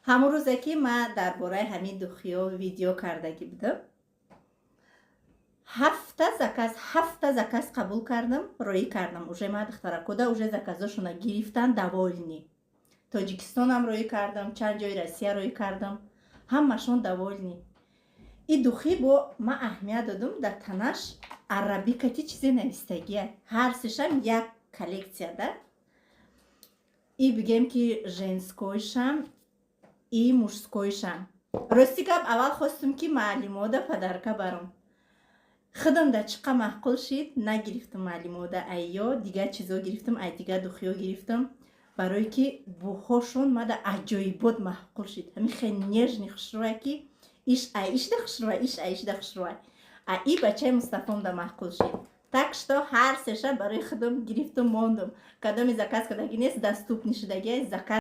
Ҳамон рӯзе, ки ман дар бораи ҳамин духиҳо видео кардагӣ будам, ҳафта заказ, ҳафта заказ қабул кардам, роӣ кардам. Уже ма духтаракода уже заказошона гирифтан, довольны. Тоҷикистонам роӣ кардам, чанд ҷои Россия роӣ кардам, ҳамашон довольны. И духи бо ма аҳамият додум, дар танаш арабикати чизе навистагия. Ҳар сешам як коллекция да. И бигем, ки женскойшам и мужскойшам. Рости гап, аввал хостум, ки маълимода подарка барам. Худам да чӣ қа маъқул шид, нагирифтам маълимода. Айё дигар чизо гирифтам, ай дигар духиё гирифтам, барое ки бӯҳошон мада аҷоибот маъқул шид. Ҳамин хел нежный, хушрӯя, ки иш ай ишда хушрӯя, иш ай ишда хушрӯя. А и бачаи Мустафом да маъқул шид. Так что ҳар сеша барои худам гирифтум, мондум. Кадоми заказ кардагӣ нест, доступный шудагӣ заказ.